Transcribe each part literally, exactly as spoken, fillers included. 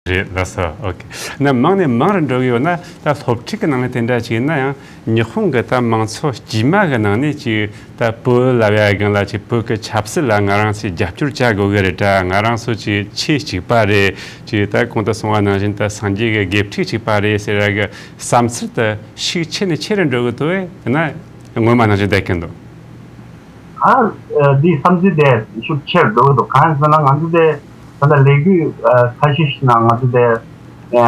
རེད། ལགས་སོ། ཨོ་ཁེ། ན་མང་ནས་མང་རུ་འགྲོ་གི་ཡོད་ན། ད་སློབ་ཁྲིད་ཀྱི་ནང་ནས་དེ་འདྲ་ཅིག་ཡིན་ན་ཡང་ཉི་ཧོང་གི་ད་མང་ཚོགས་དཀྱུས་མ་གི་ནང་ནས་ཅིག་ད་བོད་ལབ་ཡ་སྒང་ལ་ཅིག་བོད་ཀྱི་ཆབ་སྲིད་ལ་ང་རང་ཚོས་རྒྱབ་སྐྱོར་བྱ་དགོས་གི་རེད་དྲ། ང་རང་ཚོ་ཅིག་ཆོས་གཅིག་པ་རེད། ཅིག་ད་གོང་དུ་གསུངས་པ་ནང་བཞིན་ད་སངས་རྒྱས་ཀྱི་དགེ་ཕྲུག་གཅིག་པ་རེད་ཟེར་ཡ་གི་བསམ་ཚུལ་དེ་ཤུགས་ཆེ་ནས་ཆེ་རུ་འགྲོ་གི་འདུག་བས། དེ་ན་སྔོན་མ་ནང་བཞིན་བསྡད་ཀྱི་འདུག་ཨ། ཨ། འདིའི་བསམ་ཚུལ་དེ་ཤུགས་ཆེར་འགྲོ་གི་འདུག་གང་ཡིན་ཟེར་ན། ང་ཚོ་དེ་ད་ལྟ་ལས་འགུལ་ཨ་ཁ་ཤས་ཤིག་ནང་ང་ཚོ་དེ་ཨ་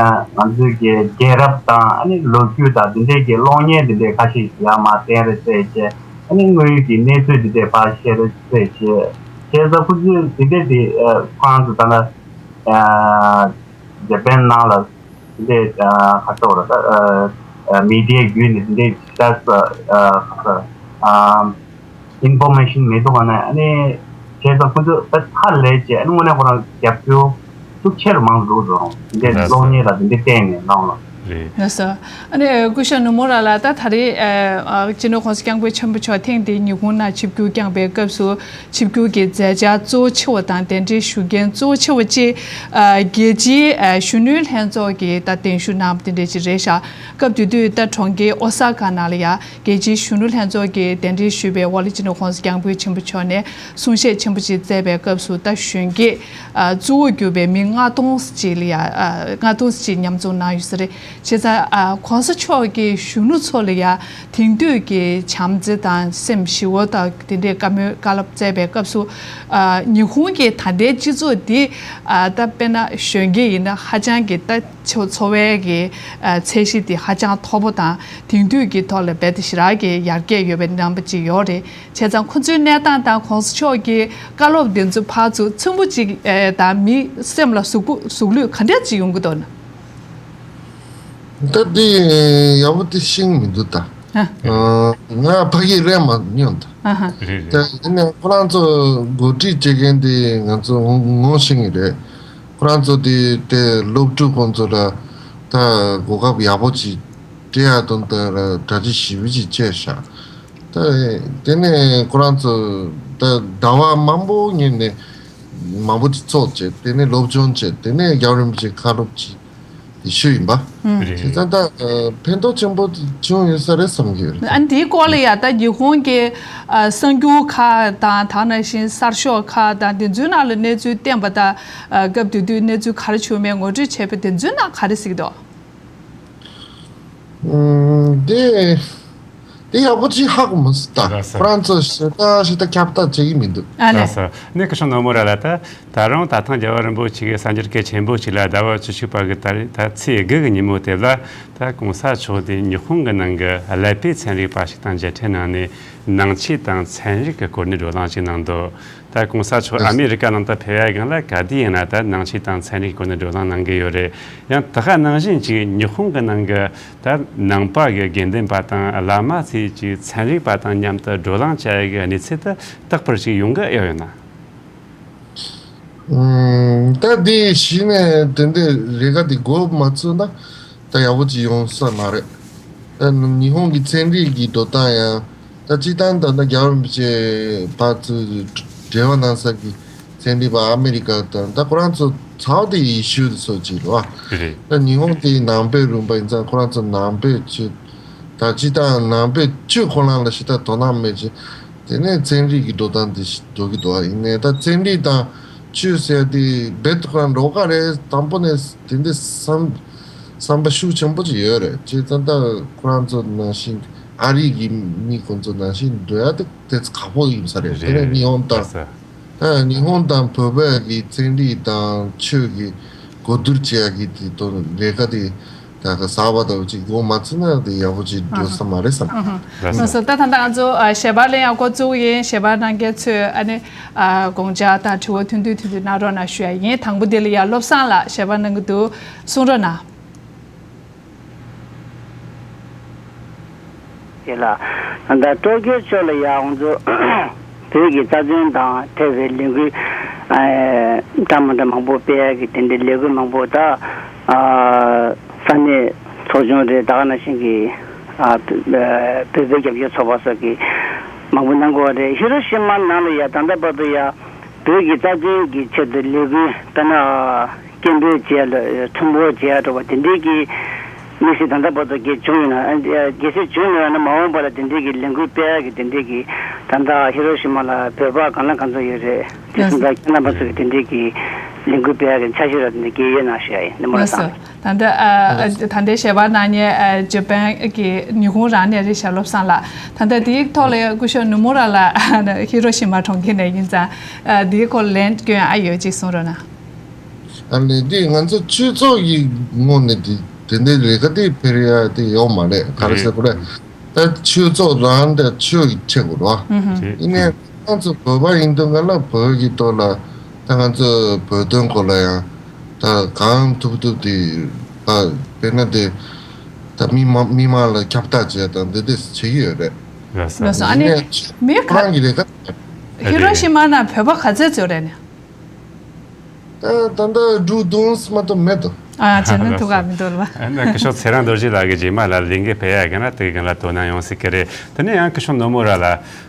ང་ཚོའི་གི་རྒྱལ་རབས་དང་། ཨ་ནི་ལོ་རྒྱུས་དང་། འདི་འདྲའི་གི་གློག་བརྙན་འདི་འདྲའི་ཁ་ཤས་ཡར་མར་བསྟན་རེས་བྱས་བྱས། ཨ་ནི་དངོས་ཡོད་ཀྱི་གནས་ཚུལ་འདི་འདྲའི་ཕར་བཤད་རེས་བྱས་བྱས། བྱས་ཙང་ཁོ་ཚོས་འདི་འདྲའི་དེ་ཨ་ཁོ་རང་ཚོ་ད་ལྟ་ཨ་ཇ་པན་ནང་ལ་འདི་འདྲའི་ཨ་ཁ་ཚོགས་ར་ད་ཨ་ཨ་མི་ཌི་ཡའི་བརྒྱུད་ནས་འདི་འདྲའི་ད་ཨ་ཨ་ཨིན་ཕོར་མེ་ཤན་མེད་དུས་ག་ནས། ཨ་ནི་བྱས་ཙང་ཁོ་ཚོས་ད་ཧ་ལས་བྱས། ཨ་ནི་དངོས་གནས་ཁོ་རང་རྒྱབ་སྐྱོར་ཤུགས་ཆེ་རུ་མང་དུ་འགྲོ་འགྲོ་རུང་འདི་འདྲའི་གློག་བརྙན་ལ་འདི་འདྲའི་བསྟན་ནས་གནང་ལ། རེད། ལགས་སོ། ཨ་ནི་སྐུ་ཞབས་ནུ་མོ་ར་ལགས། ད་ད་རེས་ཨ་ཨ་སྤྱི་ནོར་༸གོང་ས་༸སྐྱབས་མགོན་ཆེན་པོ་མཆོག་ཐེངས་འདིའི་ཉི་ཧོང་ནང་ཆིབས་བསྒྱུར་བསྐྱངས་པའི་སྐབས་སུ། ཆིབས་བསྒྱུར་གྱི་མཛད་འཆར་གཙོ་བོ་ཆེ་བ་དང་གདན་འདྲེན་ཞུ་མཁན་གཙོ་བོ་ཆེ་བ་བཅས་ཨ་རྒྱལ་སྤྱིའི་ཨ་གཞོན་ནུའི་ལྷན་ཚོགས་ཀྱིས་ད་གདན་ཞུ་གནང་བ་དེ་འདྲ་ཅིག་རེད་ཤག་སྐབས་དེ་དུས་ད་གྲོང་ཁྱེར་ཨོ་ས་ཀ་ནང་ལ་ཡ་རྒྱལ་སྤྱིའི་གཞོན་ནུ་ལྷན་ཚོགས་ཀྱིས་གདན་འདྲེན་ཞུས་པའི་འོག་ལ་སྤྱི་ནོར་༸གོང་ས་༸སྐྱབས་མགོན་ཆེན་པོ་མཆོག་ནས་གསུང་བཤད་ཆེན་པོ་ཅིག་སྩལ་བའི་སྐབས་སུ། ད་གཞོན་སྐྱེས་ཨ་གཙོ་བོ་གྱུར་པའི་མི་ལྔ་སྟོང་ཅིག་ལ་ཡ་ཨ་ལྔ་སྟོང་ཅིག་མཉམ་འཛོམས་གནང་ཡོད་ས་རེད། བྱས་ཙང་ཨ་༸གོང་ས་མཆོག་གིས་གཞོན་ནུ་ཚོ་ལ་ཡ་དེང་དུས་ཀྱི་བྱམས་བརྩེ་དང་སེམས་ཞི་བ་དང་དེ་འདྲའི་བཀའ་མོལ་བཀའ་སློབ་སྩལ་བའི་སྐབས་སུ། ཨ་ཉི་ཧོང་གི་ད་ལྟའི་སྤྱི་ཚོགས་འདི་ཨ་ད་དཔེར་ན་གཞོན་སྐྱེས་ཡིན་ན་ཧ་ཅང་གི་ད་འཚོ་འཚོ་བའི་གི་ཨ་ཚད་གཞི་དེ་ཧ་ཅང་མཐོ་པོ་དང་དེང་དུས་ཀྱི་ཐོག་ལ་རྦད་དེ་ཞེ་དྲག་གི་ཡར་རྒྱས་ཡོད་པའི་རྣམ་པ་ཅིག་ཡོད་རེད། བྱས་ཙང་ཁོ་ཚོའི་གནས་སྟངས་དང་༸གོང་ས་མཆོག་གི་བཀའ་སློབ་འདི་ཚོ་ཕར་ཚུར་མཚུངས་པོ་ཅིག་ཨེ་དང་མི་སེམས་ལ་ཟུག་པོ་ཟུག་ལུས་ག་འདྲ་ཅིག་ཡོང་གི་འདུག་ན། ད་འདི་ཡག་པོ་དེ་ཤེས་ཀྱི་མི་འདུག་ད། ཨ། ཨ་ང་ཕ་གིར་རེད་མ་མྱོང་ད། ཨ་ཧ། རེད་རེད། ད་ཡིན་ནའང་ཁོ་རང་ཚོ་འགོ་ཁྲིད་བྱེད་མཁན་དེ་ང་ཚོ་ངོ་ངོ་ཤེས་ཀྱི་རེད། ཁོ་རང་ཚོ་དེ་དེ་སློབ་ཕྲུག་ཁོང་ཚོ་ལ་ད་གོ་སྐབས་ཡག་པོ་ཅིག་སྤྲད་ཡག་དོན་དག་ལ་གྲ་སྒྲིག་ཞིབ་ཅིག་བྱས་ཤག་ད་དེ་ནས་ཁོ་རང་ཚོ་ད་ཟླ་བ་མང་པོ་སྔོན་ནས་མང་པོ་ཅིག་ཚོགས་བྱས། དེ་ནས་སློབ་སྦྱོང་བྱས། དེ་ནས་རྒྱལ་བ་རིན་པོ་ཆེའི་བཀའ་སློབ་ཅིག་དེ་ཞུས་ཡིན་པ། ཨུམ། རེད། བྱས་ཙང་ད་ཨ་ཕན་ཐོགས་ཆེན་པོ་བྱུང་ཡོད་ས་རེད་བསམ་གྱི་ཡོད་རེད། ཨ་འདིའི་སྐོར་ལ་ཡ་ད་ཉི་ཧོང་གི་ཨ་གསར་འགྱུར་ཁག་དང་། དེ་ནང་བཞིན་གསར་ཤོག་ཁག་དང་དེ་ཚོའི་ནང་ལ་གནས་ཚུལ་བསྟན་པ་དང་། ཨ་སྐབས་དེ་དུས་གནས་ཚུལ་ག་རེ་བྱུང་མེད་ངོ་སྤྲོད་བྱས་པ་དེ་ཚོའི་ནང་ག་རེ་གཟིགས་འདུག་ཨུམ། དེ་དེ་ཡག་པོ་ཅིག་ཧ་གོ་མི་སྲིད་ད། ལགས་སོ། ཁོ་རང་ཚོ་ཞེ་དྲག་ཞེ་དྲག་ཁྱབ་བསྒྲགས་བྱེད་ཀྱི་མི་འདུག་ཨ་ལས། ལགས་སོ། ནས་སྐུ་ཞབས་ནོར་མོ་ར་ལ་ད། ད་རུང་ད་ཐེངས་རྒྱལ་བ་རིན་པོ་ཆེ་གི་གསར་འགྱུར་གལ་ཆེན་པོ་ཅིག་ལ་ཟླ་བ་བཅུ་གཅིག་པ་གི་ད་རེས་ད་ཚེས་དགུ་གི་ཉིན་མོ་དེ་ལ། ད་གོང་ས་མཆོག་དེ་ཉི་ཧོང་གི་ནང་གི་ཀླད་པའི་ཚན་རིག་པ་ཞིག་དང་མཇལ་འཕྲད་གནང་ནས་ནང་ཆོས་དང་ཚན་རིག་གི་སྐོར་ནས་བགྲོ་གླེང་ཞིག་གནང་འདུག་ད་གོང་ས་མཆོག་ཨ་མེ་རི་ཀ་ནང་དུ་ཕེབས་ཡ་སྒང་ལ་ག་དུས་ཡིན་ན་ད་ནང་ཆོས་དང་ཚན་རིག་སྐོར་ནས་བགྲོ་གླེང་གནང་གི་ཡོད་རེད། ཡང་ད་ག་ནང་བཞིན་གྱི་ཉི་ཧོང་གི་ནང་གི་ད་ནང་པ་གི་དགེ་འདུན་པ་དང་བླ་མ་ཚོས་ཀྱི་ཚན་རིག་པ་དང་མཉམ་དུ་བགྲོ་གླེང་བྱ་ཡ་གི་གནས་ཚུལ་དེ་རྟག་པར་ཞིག་ཡོང་གི་ཡོད་ཡོད་ན། ཨུམ། ད་འདི་གཞི་ནས་དེ་འདྲའི་ལས་ཀ་འདི་འགོ་མ་ཚུགས་ན་ད་ཡག་པོ་ཅིག་ཡོང་ས་མ་རེད། ད་ཉི་ཧོང་གི་ཚན་རིག་གི་འགྲོ་སྟངས་ཡང་ད་སྤྱིར་བཏང་ད་ལྟ་རྒྱལ་བ་རིན་པོ་ཆེ་ཕར་ཚུར་འབྲེལ་བ་གནང་ས་གི་ཚན་རིག་པ་ཨ་མེ་རི་ཀ་དང་ད་ཁོ་རང་ཚོ་ཚ་བ་དེ་ཡེ་ཤུ་དེ་ཚོ་ཅིག་རེད་བ། རེད། ད་ཉི་ཧོང་དེ་ནང་པའི་རུམ་པ་ཡིན་ཙང་ཁོ་རང་ཚོ་ནང་པའི་ཆོས་ད་སྤྱིར་བཏང་ནང་པའི་ཆོས་ཁོ་རང་ལ་ཞེ་དྲག་དོ་སྣང་མེད་ཅིང་། དེ་ནས་ཚན་རིག་གི་འགྲོ་སྟངས་དེ་ཞིག་འགྲོ་གི་འདུག་ཨ། ཡིན་ནའི་ད་ཚན་རིག་དང་ཆོས་ཟེར་དེ་རྦད་དེ་ཁོ་རང་འགྲོགས་ཀ་རེད། དང་པོ་ནས་དེ་འདྲའི་བསམ་བསམ་པ་ཤུགས་ཆེན་པོ་ཅིག་ཡོད་རེད། བྱས་ཙང་ད་ཁོ་རང་ཚོ་ནང་བཞིན་ཨ་རི་གི་མི་ཁོང་ཚོ་ནང་བཞིན་འགྲོ་ཡ་དེ་དེ་ཚོ་ཁག་པོ་ཡིན་ས་རེད། དེ་ནས་ཉི་ཧོང་དང་། ཨ། ཉི་ཧོང་དང་བོད་པའི་གི་ཚན་རིག་དང་ཆོས་ཀྱི་གོ་བསྡུར་བྱེད་ཡ་གི་དེ་དོན་ལས་ཀ་དེ་ད་ག་གསར་པ་དང་ཅིག་འགོ་མ་ཚུགས་ན་དེ་ཡག་པོ་ཅིག་འགྲོ་ས་མ་རེད་བསམ། ལགས་སོ། ལགས་སོ། ད་ད་ལྟ་ང་ཚོ་ཨ་ཞལ་པར་ལེན་ཡ་འགོ་བཙུགས་ཡིན། ཞལ་པར་གནང་མཁན་ཚོས་ཨ་ནི་ཨ་དགོངས་འཆར་དང་དྲི་བ་ཐུང་ཐུང་ཐུང་ཐུང་གནང་རོགས་གནང་ཞུ་ཡ་ཡིན། དང་པོ་དེ་ལ་ཡ་བློ་བཟང་ལགས་ཞལ་པར་གནང་གི་འདུག་གསུང་རོགས་གནང་། དེ་ལ་ད་ལྟ་ཀྲོ་ཀྱོ་ཕྱོགས་ལ་ཡ་ང་ཚོ་བོད་ཀྱི་རྩ་དོན་དང་འབྲེལ་བའི་ལས་འགུལ་ཨ་འདྲ་མི་འདྲ་མང་པོ་སྤེལ་ཡ་གི་དེ་འདྲའི་ལས་འགུལ་མང་པོ་ད་ཨ་ས་གནས་ཚོགས་ཆུང་རེད། ད་ག་ནང་བཞིན་གྱི་ཨ་བོད་པའི་རྒྱབ་སྐྱོར་ཚོགས་པ་སོགས་ཀྱིས་མང་པོ་གནང་གི་ཡོད་རེད། ཧི་རོ་ཤི་མ་ནང་ལ་ཡ་ད་ལྟ་བར་དུ་ཡ་བོད་ཀྱི་རྩ་དོན་གྱི་ཆེད་དུ་ལས་འགུལ་དཔེར་ན་ སྐད་འབོད་བྱས་ལ་ཁྲོམ་སྐོར་བྱས་འགྲོ་བ་དེ་འདྲའི་གི་དམིགས་བསལ་ད་ལྟ་བར་དུ་གལ་བྱུང་ཡོད་ན། ཨ་གལ་སྲིད་བྱུང་མེད་ན་མ་འོངས་པ་ལ་དེ་འདྲའི་གི་ལས་འགུལ་སྤེལ་ཡག་གི་དེ་འདྲའི་གི་ད་ལྟ་ཧི་རོ་ཤི་མ་ལ་བོད་པ་གང་ལ་གང་ཚོ་ཡོད་རེད། དེ་ལགས་སོ། སོང་ཙང་ཁྱེད་རྣམ་པ་ཚོ་གི་དེ་འདྲའི་གི་ལས་འགུལ་སྤེལ་ཡག་གི་འཆར་གཞི་ར་དེ་འདྲ་གལ་ཡོད་ན་ཞུ་ཡ་ཡིན། ནི་མོ་ལ་ལགས་སོ། སང་། ད་ལྟ་ཨ་ཨ་ད་ལྟའི་ཞལ་པར་གནང་མཁན་ཨ་ཇ་པན་གྱི་ཉི་ཧོང་རང་གནས་རེད་ཞབས་བློ་བཟང་ལགས། ད་ལྟ་དེའི་ཐོག་ལ་སྐུ་ཞབས་ནུ་མུ་ར་ལགས་ཧི་རོ་ཤི་མ་གྲོང་ཁྱེར་ནས་ཡིན་ཙང་། ཨ་དེའི་སྐོར་ལན་སྐྱོན་ཨ་ཡོད་ཅིག་གསུང་རོགས་གནང་། ཨ་ནི་དེ་ང་ཚོ་ཆོས་ཚོགས་ཀྱི་ངོས་ནས་དེ་དེ་འདྲའི་ལས་ཀ་དེ་འཕེར་ཡ་དེ་ཡོད་མ་རེད། ག་རེ་ཟེར་དགོས་རེད། ད་ཆོས་ཚོགས་རང་དང་ཆོས་ཀྱི་ཆེད་དགོས་རེད་བ། ཨུ་ཧུ། ཡིན་ནའི་ང་ཚོ་བོད་པ་ཡིན་དུས་ག་ལ་བོད་ཀྱི་ཐོག་ལ་ད་ང་ཚོ་བོད་དོན་སྐོར་ལ་ཡང་ད་གང་ཐུབ་ཐུབ་དེ་ད་དཔེར་ན་དེ་ད་མི་མང་མི་མང་ལ་ཁྱབ་བསྒྲགས་བྱས་དང་འདི་འདྲ་བྱེད་ཀྱི་ཡོད་རེད། ལགས་སོ། ལགས་སོ། ཨ་ནི་ཁོ་མི་ག་རང་གི་ལས་ཀ་ཧི་རོ་ཤི་མ་ན་བོད་པ་ག་ཚད་ཚོད་རེད་ནི། ད་ད་ལྟ་འབྲུ་དུང་སི་མ་གཏོགས་མེད་དོ། ཨ་བྱས་ན་ཐུགས་ཁག་མི་འདུག་ལ། ཨ་ནི་སྐུ་ཞབས་ཚེ་རིང་རྡོ་རྗེ་ལགས་ཀྱིས་རྗེས་མ་ལ་ལས་འགུལ་སྤེལ་ཡ་གི་ན་དེ་གི་ལ་དོ་སྣང་ཡོང་སྲིད་ཀྱི་རེད། དེ་ནས་ཡང་སྐུ་ཞབས་ནོར་མོ་ར་ལ་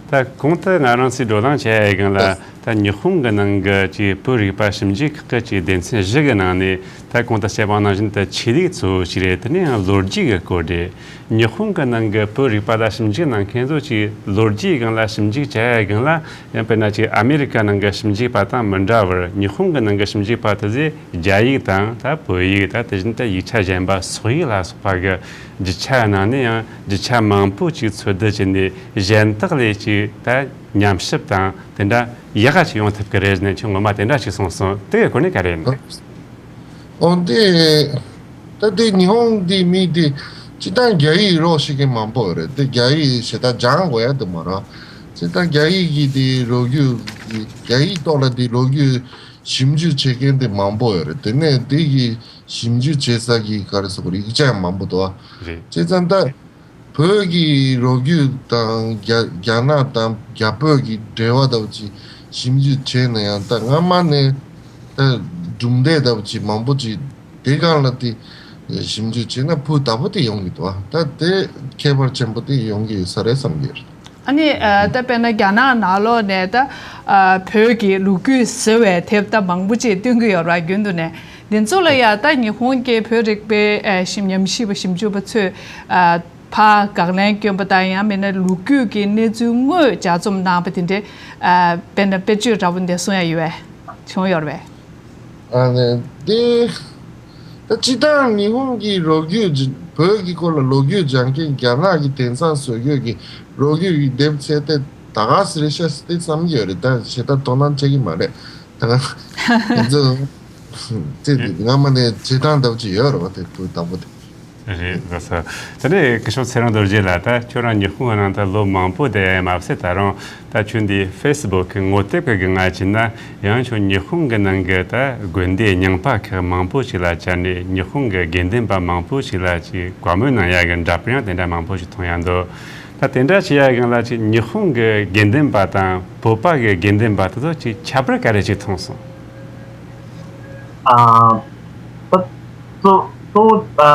ད་གོང་དུ་ང་རང་ཚོས་བགྲོ་གླེང་བྱས་ཡ་གི་ལ་ད་ཉི་ཧོང་གི་ནང་གི་ཅིག་བོད་རིག་པ་ཞིབ་འཇུག་ཁག་གི་ཅིག་སྡེ་ཚན་བཞི་གི་ནང་ནས་ད་གོང་དུ་བཤད་པ་ནང་བཞིན་དུ་ཆོས་ལུགས་གཙོ་བོ་ཞིག་རེད། དེ་ནས་ཡང་ལོ་རྒྱུས་ཀྱི་སྐོར་རེད། ཉི་ཧོང་གི་ནང་གི་བོད་རིག་པ་ལ་ཞིབ་འཇུག་གནང་མཁན་ཚོ་ཅིག་ལོ་རྒྱུས་སྒང་ལ་ཞིབ་འཇུག་བྱ་ཡ་སྒང་ལ་ཡང་དཔེར་ན་ཅིག་ཨ་མེ་རི་ཀ་ནང་གི་ཞིབ་འཇུག་པ་དང་མི་འདྲ་བར་ཉི་ཧོང་གི་ནང་གི་ཞིབ་འཇུག་པ་དེ་ཚོས་རྒྱ་ཡིག་དང་ད་བོད་ཡིག་ད་དེ་བཞིན་དུ་ཡིག་ཆ་གཞན་པ་སོག་ཡིག་ལ་སོགས་པ་གི་རྒྱུ་ཆ་ནང་ནས་ཡང་རྒྱུ་ཆ་མང་པོ་ཅིག་འཚོལ་བསྡུ་བྱས་ནས་གཞན་དག་ལས་ཅིག་ད་ཉམས་ཞིབ་དང་དེ་འདྲ་ཡག་ག་ཅིག་ཡོང་ཐུབ་ཀྱི་རེད་ཟེར་ནས་ཁྱོད་ངོ་མ་དེ་འདྲ་ཞིག་གསུངས་སོང་། དེ་གི་སྐོར་ནས་ག་རེ་ཡིན་ནམ། འོ་དེ། ད་དེ་ཉི་ཧོང་དེ་མི་དེ་སྤྱིར་བཏང་རྒྱ་ཡིག་རོགས་ཤེས་མཁན་མང་པོ་ཡོད་རེད། དེ་རྒྱ་ཡིག་ཞེ་དྲག་སྦྱང་དགོས་ཡ་དེ་མ་རེད། སྤྱིར་བཏང་རྒྱ་ཡིག་གི་དེ་ལོ་རྒྱུས་རྒྱ་ཡིག་ཐོག་ལ་དེ་ལོ་རྒྱུས་ཞིབ་འཇུག་བྱེད་མཁན་དེ་མང་པོ་ཡོད་རེད། དེ་ནས་དེ་གི་ཞིབ་འཇུག་བྱེད་ས་གི་ག་རེ་ཟེར་དགོས་རེད། ཡིག་ཆ་ཡང་མང་པོ་འདུག་ཨ། རེད། བྱས་ཙང་ད། བོད་ཀྱི་ལོ་རྒྱུས་དང་རྒྱ་རྒྱ་ནག་དང་རྒྱ་བོད་ཀྱི་འབྲེལ་བ་ལྟ་བུ་ཅིག་ཞིབ་འཇུག་བྱས་ན་ཡང་ད་སྔ་མ་ནས་ད་གྲུབ་འབྲས་ལྟ་བུ་ཅིག་མང་པོ་ཅིག་དེ་སྒང་ལ་དེ་ཞིབ་འཇུག་བྱས་ན་ཕུགས་དག་པོ་དེ་ཡོང་གི་འདུག་ཨ། ད་དེ་ཁྱད་པར་ཆེན་པོ་དེ་ཡོང་གི་ཡོད་ས་རེད་བསམ་གྱི་ཡོད། ཨ་ནི་ཨ་ད་དཔེར་ན་རྒྱ་ནག་ནང་ལོགས་ནས་ད་ཨ་བོད་ཀྱི་ལོ་རྒྱུས་ཟེར་བའི་དེབ་ད་མང་པོ་ཅིག་བཏོན་གྱི་ཡོད་རེད་རྒྱུན་དུ་ནས། འདི་ཚོ་ལ་ཡང་ད་ཉི་ཧོང་གི་བོད་རིག་པའི་ཨ་ཞིབ་ཉམས་ཞིབ་པ་ཞིབ་འཇུག་པ་ཚོས་ཨ་ཕར་དགག་ལན་བསྐྱོན་པ་དང་ཡང་མིན་ན་ལོ་རྒྱུས་ཀྱི་གནས་ཚུལ་དངོས་ལྗགས་རྩོམ་གནང་པ་དེ་འདྲའི་ཨ་དཔེར་ན་དཔེར་བརྗོད་འདྲ་པོ་འདི་གསུང་ཡ་ཡོད་པས་བྱུང་ཡོད་རེད་པས། ཨ་ནི་དེ་ད་སྤྱིར་བཏང་ཉི་ཧོང་གི་ལོ་རྒྱུས་བོད་ཀྱི་སྐོར་ལ་ལོ་རྒྱུས་སྦྱང་མཁན་རྒྱ་ནག་གི་དེང་སང་བཟོ་བཀོད་ཀྱི་ལོ་རྒྱུས་ཀྱི་དེབ་ཚད་དེ་ད་ག་ཟེ་རེད་ཤག་ཟེར་ཏེ་བསམ་གྱི་ཡོད་རེད། ད་ཞེ་དྲག་དོ་སྣང་བྱེད་ཀྱི་མ་རེད། ད་ང་ང་ཚོ་ཚེ་འདི་སྔ་མ་ནས་བྱེད་སྟངས་ལྟ་བུ་ཅིག་ཡོད་རེད་བ། དེ་བོད་ལྟ་བུ་དེ། རེད་ལགས་སོ། དེ་ནས་སྐུ་ཞབས་ཚེ་རིང་རྡོ་རྗེ་ལགས། ད་ཁྱོད་རང་ཉི་ཧོང་ནང་ད་ལོ་མང་པོ་བསྡད་ཡ་མ་ཟད་ད་རུང་ད་ཁྱོད་འདི་ཧྥེ་སི་བུག་གི་ངོ་དེབ་ཀྱི་སྒང་ལ་བྱས་ན་ཡང་ཁྱོད་ཉི་ཧོང་གི་ནང་གི་ད་དགོན་སྡེ་རྙིང་པ་ཁག་མང་པོ་ཞིག་ལ་བཅར་ནས་ཉི་ཧོང་གི་དགེ་འདུན་པ་མང་པོ་ཞིག་ལ་ཅིག་བཀའ་མོལ་གནང་ཡ་གི་འདྲ་པར་ཡང་དེ་འདྲ་མང་པོ་ཞིག་མཐོང་ཡ་འདུག་ད་དེ་འདྲ་བྱེད་ཡ་སྒང་ལ་ཅིག་ཉི་ཧོང་གི་དགེ་འདུན་པ་དང་བོད་པ་གི་དགེ་འདུན་པ་དེ་ཚོ་ཅིག་ཁྱད་པར་ག་རེ་ཅིག་མཐོང་སོང་། ཨ། ད་གཙོ་གཙོ་བོ་ཨ་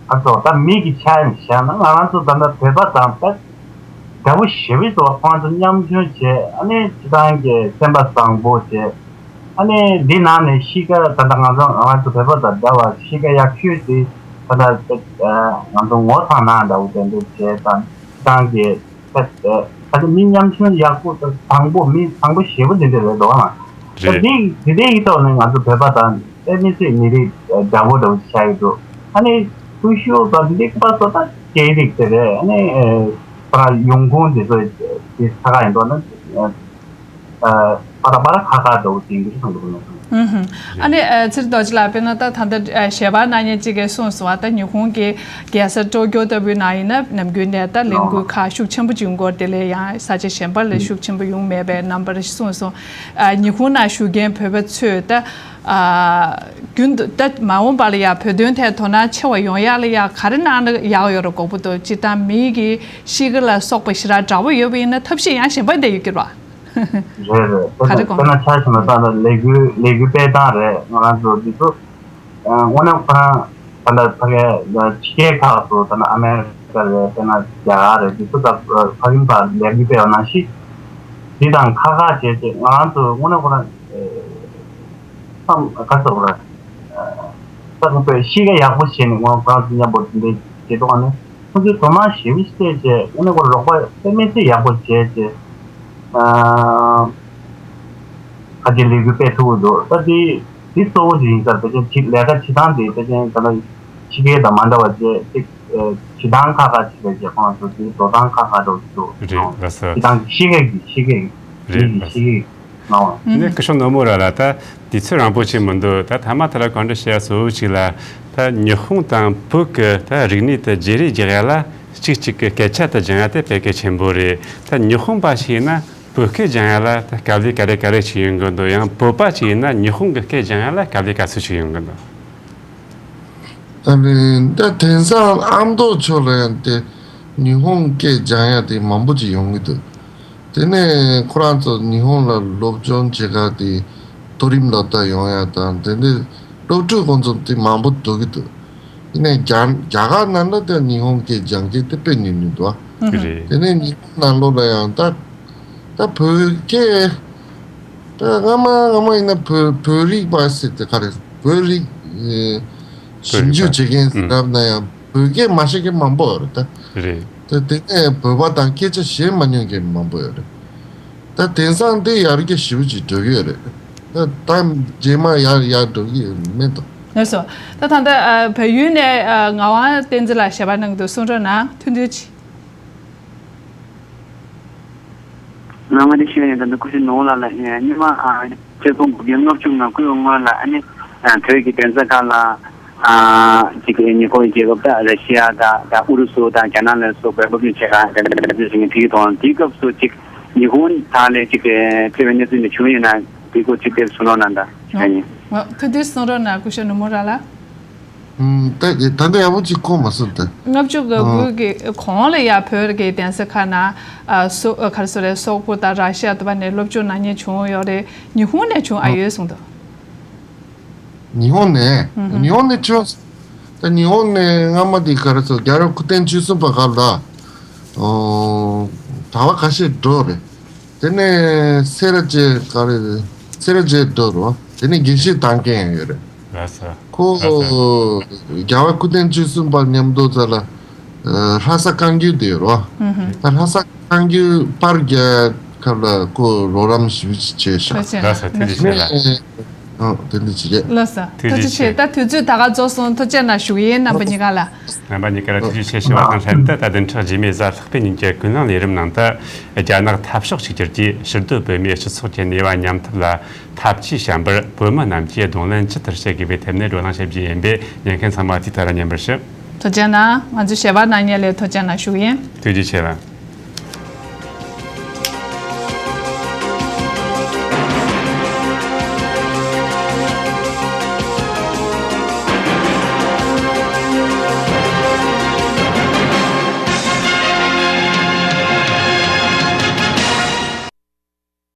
ཨ་ཚོ་ད་མི་གི་ཆ་ནས་བཤད་ན་ང་རང་ཚོ་ད་ལྟ་བོད་པ་དང་ད་དགྲ་བོ་ཞེ་པོ་ཚོ་ཁོང་ཚོ་མཉམ་ཞུགས་བྱས། ཨ་ནི་སྤྱིར་བཏང་གི་སེམས་པ་བཟང་པོ་བྱས། ཨ་ནི་འདི་ནང་ནས་གཤིས་ཀ་ད་ལྟ་ང་ཚོ་ང་རང་ཚོ་བོད་པ་དང་འདྲ་བ་གཤིས་ཀ་ཡག་ཤོས་དེ་ད་ལྟ་ང་ཚོ་ངོ་ཚ་ན་འདྲ་བོ་དེ་འདྲ་བྱས་དང་སྤྱིར་བཏང་གི་ད་ད་ལྟ་མི་ཉམ་ཆུང་ཡག་པོ་དང་བཟང་པོ་མི་བཟང་པོ་ཞེ་པོ་དེ་འདྲ་རེད་འདུག་ཨ། ད་རེད། འདི་འདི་འདྲའི་ཐོག་ནས་ང་ཚོ་བོད་པ་དང་དཔེ་མི་སྲིད་མི་རིགས་འདྲ་བོ་འདྲ་བོ་ཆགས་ཡོད་འདུག་ཨ་ནི་ཀུ་ཤུ་དང་འདི་པ་སོ་ད་སྐད་རིགས་དེ་རེད། ཨ་ནི་ཕར་ཡོང་ཁུངས་དེ་ཚོ་དེ་ས་ཁ་ཡིན་འདུག་ན། ཨ་པ་ར་པ་ར་ཁ་ཁ་འདྲ་བོ་དེ་འདྲ་སོང་འདུག་ན། ཨུ་ཧུམ། ཨ་ནི་ཨ་ཚེ་རིང་རྡོ་རྗེ་ལགས། དཔེར་ན་ད་ད་ལྟ་ཨ་ཞལ་པར་གནང་མཁན་གཅིག་གིས་གསུངས་སོང་བ། ད་ཉི་ཧོང་གི་རྒྱལ་ས་ཀྲོ་ཀྱོ་ལྟ་བུའི་ནང་ཡིན་ན་ནམ་རྒྱུན་ནས་ད་ལས་འགུལ་ཁག་ཤུགས་ཆེན་པོ་བྱུང་སྐོར། དེ་ལས་ཡང་ས་ཆ་གཞན་པ་ལ་ཤུགས་ཆེན་པོ་ཡོང་མེད་པའི་རྣམ་པར་གསུངས་སོང་། ཨ་ཉི་ཧོང་ནང་བཞུགས་མཁན་བོད་པ་ཚོས་ད་ཨ་རྒྱུན་དུ་ད་མ་འོངས་པ་ལ་ཡང་བོད་དོན་ཐད་དོ་སྣང་ཆེ་བ་ཡོང་ཡག་ལ་ཡང་ག་རེ་གནང་ན་ཡག་ཡོད་རེད་དགོངས་པ་འདུག་སྤྱིར་བཏང་མི་གི་གཤིས་ཀ་ལ་སོགས་པ་ཞེ་དྲག་འདྲ་བོ་ཡོད་པ་ཡིན་ན་ཐབས་ཤེས་ཡང་གཞན་པ་འདྲ་ཡོད་ཀྱི་རེད་བ། རེད་རེད། ག་རེ་དཔེར་ན་དཔེར་ན་ཆ་བཞག་ན་ད་ལྟ་ལས་འགུལ་ལས་འགུལ་སྤེལ་སྟངས་རེད། ང་རང་ཚོ་འདི་ཚོ་ཨ་དངོས་གནས་ཁོ་རང་ད་ལྟ་ཕ་གིའི་ཕྱི་རྒྱལ་ཁག་ཏུ་ད་ལྟ་ཨ་མེ་རི་ཀ་རེད། དཔེར་ན་རྒྱ་གར་རེད། འདི་ཚོ་ད་ཕ་གིའི་བར་ལས་འགུལ་སྤེལ་བ་ནང་བཞིན་འདི་དང་ཁ་ཁ་བྱས་བྱས་ང་རང་ཚོ་དངོས་གནས་ཁོ་རང་ཨེ་བསམ་ག་ཚོད་རེད། ད་ཁོ་པའི་གཤིས་ཀ་ཡག་པོ་བྱས་ནས་ང་ཁོ་རང་ཚོ་མཉམ་པོ་དེ་འདྲའི་བྱེད་ཐུབ་པ་ནི་ཁོ་ཚོའི་དོ་སྣང་ཞེ་པོ་བྱས་བྱས་ཨ་ནི་ཁོ་རོགས་པ་དཔེ་མི་སྲིད་ཡག་པོ་བྱས་བྱས། ཨ། ཁ་ཆེ་ལས་འགུལ་སྤེལ་ཐུབ་ཀྱི་འདུག་ད་དེ་དེ་གཙོ་བོ་ཞིག་ཡིན་ས་རེད། ཕལ་ཆེར་ལས་ཀ་བྱེད་སྟངས་དེ་ཕལ་ཆེར་ད་ལྟ་ཕྱི་རྒྱལ་དང་མ་འདྲ་བ་བྱས་ཏེ་བྱེད་སྟངས་ཁག་ཁག་ཅིག་རེད་ཅེས་ཁོང་ཚོ་དེ་འགྲོ་སྟངས་ཁག་ཁག་འགྲོ་གི་འདུག་རེད་ལགས་སོ། བྱེད་སྟངས་ཤེས་ཀྱི་ཤེས་ཀྱི་རེད་ལགས་སོ། ཤེས་ཀྱི་གནང་བ། ནས་སྐུ་ཞབས་ནོར་མོ་ར་ལ་ད་དུས་ཚོད་རིང་པོ་ཞིག་མི་འདུག་ད་ཐ་མ་ཐ་ལ་གོ་འདྲི་བཤད་གཙོ་བོ་ཞིག་ལ་ད་ཉི་ཧོང་དང་བོད་ཀྱི་ད་རིག་གནས་དེ་བརྗེ་རེས་རྒྱག་ཡ་ལ་གཅིག་གཅིག་གི་སྐད་ཆ་དེ་སྦྱང་ཡ་དེ་དཔེ་གལ་ཆེན་པོ་རེད། ད་ཉི་ཧོང་པ་ཞིག་ཡིན་ན། བོད་སྐད་སྦྱང་ཡ་ལ་ད་དཀའ་ལས་ག་རེ་ག་རེ་ཞིག་ཡོང་གི་འདུག་ཡང་བོད་པ་ཅིག་ཡིན་ན་ཉི་ཧོང་གི་སྐད་སྦྱང་ཡ་ལ་དཀའ་ལས་ག་ཚོད་ཞིག་ཡོང་གི་འདུག་ཨ་ནི་ད་དེང་སང་ཨ་མདོ་ཕྱོགས་ལ་ཡང་དེ་ཉི་ཧོང་སྐད་སྦྱང་ཡ་དེ་མང་པོ་ཅིག་ཡོང་གི་འདུག་དེ་ནས་ཁོ་རང་ཚོ་ཉི་ཧོང་ལ་སློབ་སྦྱོང་བྱེད་ག་དེ་མཐོ་རིམ་སློབ་གྲྭ་ཡོང་ཡ་དང་དེ་འདྲའི་སློབ་ཕྲུག་ཁོང་ཚོ་དེ་མང་པོ་འགྲོ་གི་འདུག་ཡིན་ནའི་རྒྱ་རྒྱ་གར་ནང་ལ་དེ་ཉི་ཧོང་སྐད་སྦྱང་མཁན་དེ་དཔེ་ཉུང་ཉུང་འདུག་ཨ། རེད། དེ་ནས་ཉི་ཧོང་ནང་ལོགས་ལ་ཡང་ད་ད་བོད་སྐད་ད་སྔ་མ་སྔ་མ་ཡིན་ན་བོད་བོད་རིག་པ་ཟེར་དེ་ག་རེ་བོད་རིག་ཨེ་ཞིབ་འཇུག་བྱེད་མཁན་ཟེར་ལབ་ན་ཡང་བོད་སྐད་མ་ཤེས་མཁན་མང་པོ་ཡོད་རེད་ད། རེད། ད་དེ་ནས་བོད་པ་དང་སྐད་ཆ་བཤད་མ་མྱོང་མཁན་མང་པོ་ཡོད་རེད། ད་དེང་སང་དེ་ཡར་རྒྱས་ཞེ་པོ་ཅིག་འགྲོ་གི་ཡོད་རེད། ད་ད་རྗེས་མ་ཡར་ཡར་འགྲོ་གི་ཡོད་མེད་དོ། ལགས་སོ། ད་ད་ལྟ་ཨ་བལ་ཡུལ་ནས་ཨ་ངག་དབང་བསྟན་འཛིན་ལགས་ཞལ་པར་གནང་གི་འདུག་གསུང་རོགས་གནང་། ཐུགས་འདུན་ཆེ། ང་ང་དེ་ཤེས་ཡོན་ད་ལྟ་སྐུ་ཞབས་ནོར་ལགས་ལ་སྔོན་མ་ཨ་ཆིག་སྟོང་དགུ་བརྒྱ་ལྔ་བཅུ་ང་དགུའི་སྔོན་ལ་ཨ་ནི་བོད་ཀྱི་གདན་ས་ཁག་ལ་ཨ་ཅིག་ཉེ་འཁོར་རྒྱལ་ཁབ་ད་ར་ཤི་ཡ་དང་ད་ཨུ་རུ་སུ་དང་རྒྱ་ནག་ལ་སོགས་པའི་སློབ་སྦྱོང་བྱེད་ག་དེ་ཞིག་ཕེབས་ཀྱི་འདུག་དེའི་སྐབས་སུ་ཅིག་ཉི་ཧོང་ཐང་ལ་ཅིག་ཕེབས་པའི་གནས་ཚུལ་འདི་བྱུང་ཡོད་ན་དེ་སྐོར་ཅིག་ཕེབས་གསུང་རོགས་གནང་དང་། ཨོ། ཐུགས་རྗེ་གནང་། གསུང་རོགས་གནང་སྐུ་ཞབས་ནོར་མོ་ར་ལགས། ད་ད་ལྟ་ཡག་པོ་ཅིག་གོ་མ་སོང་ད། ལྔ་བཅུ་ང་དགུ་གི་གོང་ལ་ཡ་བོད་ཀྱི་གདན་ས་ཁག་ནང་ཨ་སོ་ཨ་ག་རེ་ཟེར་རེད། སོག་པོ་དང་ར་ཤི་ཡ་དུ་བ་ནས་སློབ་སྦྱོང་གནང་མཁན་བྱུང་ཡོད་རེད། ཉི་ཧོང་ནས་བྱུང་ཨ་ཨ་ཡོད་གསུངས་འདུག་ཉི་ཧོང་ནས། ཨུ་ཧུ། ཉི་ཧོང་ནས་བྱུང་། ད་ཉི་ཧོང་ནས་སྔ་མ་དེ་ག་རེ་ཟེར་རྒྱལ་བ་སྐུ་ཕྲེང་བཅུ་གསུམ་པ་སྐབས་ལ། ཨོ། གྲྭ་པ་ཁ་ཤས་འགྲོ་རེད། དེ་ནས་སེ་ར་བྱེས་ག་རེ་རེད། སེ་ར་བྱེས་འགྲོ་རོ། དེ་ནས་དགེ་བཤེས་བཏང་མཁན་ཡང་ཡོད་རེད། ལགས་སོ། ཁོ་ལགས་སོ། རྒྱལ་བ་སྐུ་ཕྲེང་བཅུ་གསུམ་པ་མཉམ་དུ་ཙ་ལ་ལྷ་ས་བཀའ་འགྱུར་དེ་ཡོད་རོ། ཨུ་ཧུ། ད་ལྷ་ས་བཀའ་འགྱུར་པར་རྒྱག་སྐབས་ལ་ཁོ་རོགས་རམ་ཞེ་པོ་ཅིག་བྱས་ཤག་ཐུགས་རྗེ་ཆེ་ལགས། ལགས་སོ། ཐུགས་རྗེ་ཆེ། ལགས་སོ། ཐུགས་རྗེ་ཆེ། ད་དུས་ཚོད་ད་ག་རྫོགས་སོང་། ཐུགས་རྗེ་གནང་ཞུ་གི་ཡིན་རྣམ་པ་གཉིས་ཀ་ལ། རྣམ་པ་གཉིས་ཀ་ལ་ཐུགས་རྗེ་ཆེ་ཞུ་བ་དང་ལྷན་དུ་ད་བདུན་ཕྲག་རྗེས་མའི་གཟའ་ལྷག་པའི་ཉིན་གྱི་ཀུན་གླེང་ལས་རིམ་ནང་དུ་རྒྱ་ནག་འཐབ་ཕྱོགས་གཅིག་གྱུར་གྱིས་ཕྱིར་སྡོད་བོད་མིའི་སྤྱི་ཚོགས་ཀྱི་ནུས་པ་ཉམས་ཐབས་ལ་ཐབས་ཇུས་གཞན་པར་བོད་མི་རྣམས་ཀྱིས་གདོང་ལེན་ཇི་ལྟར་བྱེད་དགོས་པའི་ཐད་ནས་བགྲོ་གླེང་བྱེད་རྒྱུ་ཡིན་པས་ཉན་མཁན་ཚང་མ་དེ་ལྟར་ཉན་པར་ཞུ། ཐུགས་རྗེ་གནང་། ང་ཚོའི་ཞལ་པར་གནང་མཁན་ལ་ཐུགས་རྗེ་གནང་ཞུ་གི་ཡིན། ཐུགས་རྗེ་ཆེ་ལགས།